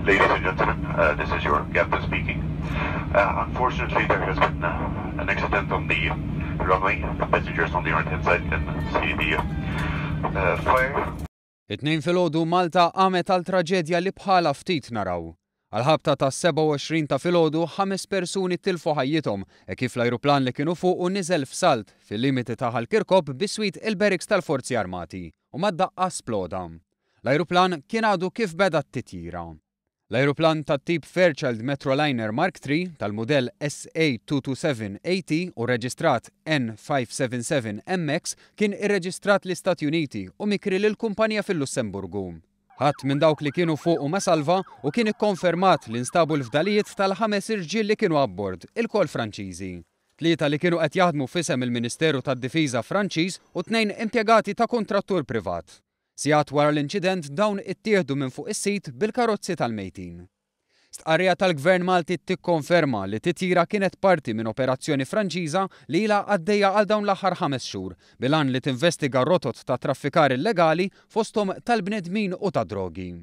Ladies and gentlemen, uh, this is your captain speaking. Uh, unfortunately, there has been uh, an accident on the runway. The passengers on the right-hand side can see the uh, fire. It-Tnejn filgħodu Malta qamet għal traġedja li bħalha ftit naraw. Għall-ħabta tas-27 ta' filgħodu ħames persuni tilfu ħajjithom hekk kif l-ajruplan li kienu fuqu niżel f'salt fil-limiti ta' Ħal Kirkop biswit il-barracks tal-Forzi Armati u mad-daqqa sploda. L-ajruplan kien għadu kif beda t-titjira. L-ajruplan tat-tip Fairchild Metroliner Mark III tal-mudell SA227AT u rreġistrat N577MX kien irreġistrat l-Istati Uniti u mikri lil kumpanija fil-Lussemburgu. Ħadd minn dawk li kienu fuqu ma salva u kien ikkonfermat li nstabu l-fdalijiet tal-ħames irġiel li kienu abbord, ilkoll Franċiżi. Tlieta li kienu qed jaħdmu f'isem il-Ministeru tad-Difiża Franċiż u tnejn impjegati ta' kuntrattur privat. Sigħat wara l-inċident dawn ittieħdu minn fuq is-sit bil-karozzi tal-mejtin. Stqarrija tal-Gvern Malti tikkonferma li titjira kienet parti minn operazzjoni Franċiża li ilha għaddejja għal dawn l-aħħar ħames xhur, bil-għan li tinvestiga rotot ta' traffikar illegali fosthom tal-bnedmin u tad-drogi.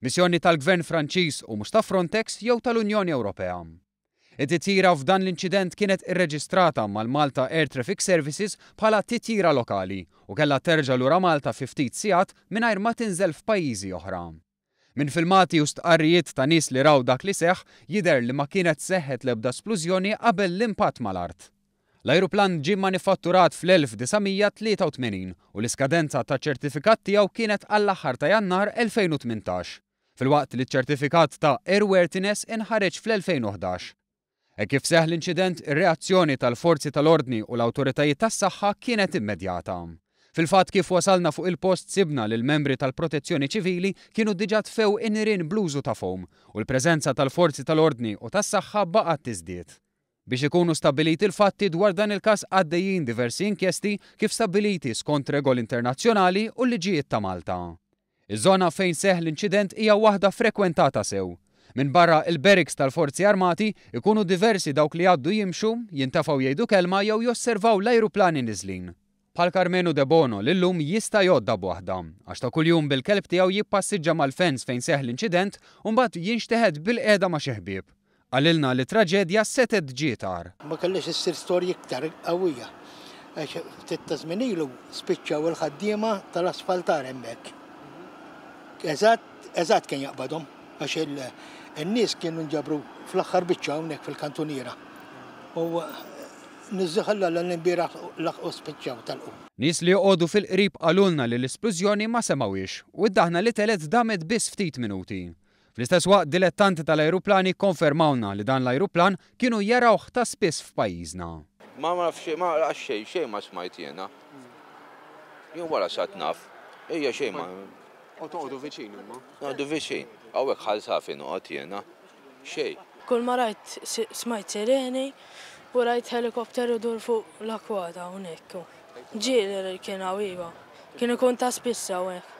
Missjoni tal-Gvern Franċiż u mhux ta' Frontex jew tal-Unjoni Ewropea. It-titjira f'dan l-inċident kienet irreġistrata mal-Malta Air Traffic Services bħala titjira lokali u kellha terġa' lura Malta fi ftit sigħat mingħajr ma tinżel f'pajjiżi oħra. Minn filmati u stqarrijiet ta' nies li raw dak li seħħ, jidher li ma kienet seħħet l-ebda splużjoni qabel l-impatt mal-art. L-ajruplan ġie manifatturat fl-1983 u l-iskadenza taċ-ċertifikat tiegħu kienet għall-aħħar ta' Jannar 2018, filwaqt li ċ-ċertifikat ta' airworthiness inħareġ fl-2011. Hekk kif seħħ l-inċident, ir-reazzjoni tal-forzi tal-ordni u l-awtoritajiet tas-saħħa kienet immedjata. Fil-fatt kif wasalna fuq il-post sibna li l-membri tal-Protezzjoni Ċivili kienu diġà tfew in-nirien bl-użu ta' foam u l-preżenza tal-forzi tal-ordni u tas-saħħa baqgħet tiżdied. Biex ikunu stabbiliti l-fatti dwar dan il-każ għaddejjin diversi inkjesti kif stabbiliti skont regoli internazzjonali u l-liġijiet ta' Malta. Iż-żona fejn seħħ l-inċident hija waħda frekwentata sew. Minbarra il-barracks tal-Forzi Armati, ikunu diversi dawk li jgħaddu jimxu, jintefgħu jgħidu kelma jew josservaw l-ajruplani niżlin. Bħal Karmenu Debono li llum jista' jgħoddha b'waħda, għax ta' kuljum bil-kelb tiegħu jippassiġġa mal-fence fejn seħħ l-inċident u mbagħad jinxteħet bilqiegħda ma' xi ħbieb. Qalilna li traġedja setgħet ġiet agħar. Ma kellhiex issir storja iktar qawwija għax ftit ta' żmien ilu spiċċaw il-ħaddiema tal-asfaltar hemmhekk. Eżatt, eżatt kien jaqbadhom għax in-nies kienu nġabru fl-aħħar biċċa hawnhekk fil-kantuniera. U niżżieħ Alla l-imbieraħ laħqu spiċċaw telqu. Nies li joqogħdu fil-qrib qalulna li l-isplużjoni ma semgħuhiex u d-daħna li telgħet damet biss ftit minuti. Fl-istess waqt dilettanti tal-ajruplani kkonfermawlna li dan l-ajruplan kienu jarawh ta' spiss f'pajjiżna. Ma naf xejn, ma laqas xejn, xejn ma smajt jiena. Jien wara sat naf. Ejja xejn ma. U toqgħodu viċin imma? Noqogħdu viċin. Hawnhekk Ħal Safi noqgħod jiena. Xejn. Kull ma rajt smajt sireni u rajt helikopter idur fuq l-akwata hawnhekk. Ġieli kien hawn iva. Kien ikun ta' spiss hawnhekk.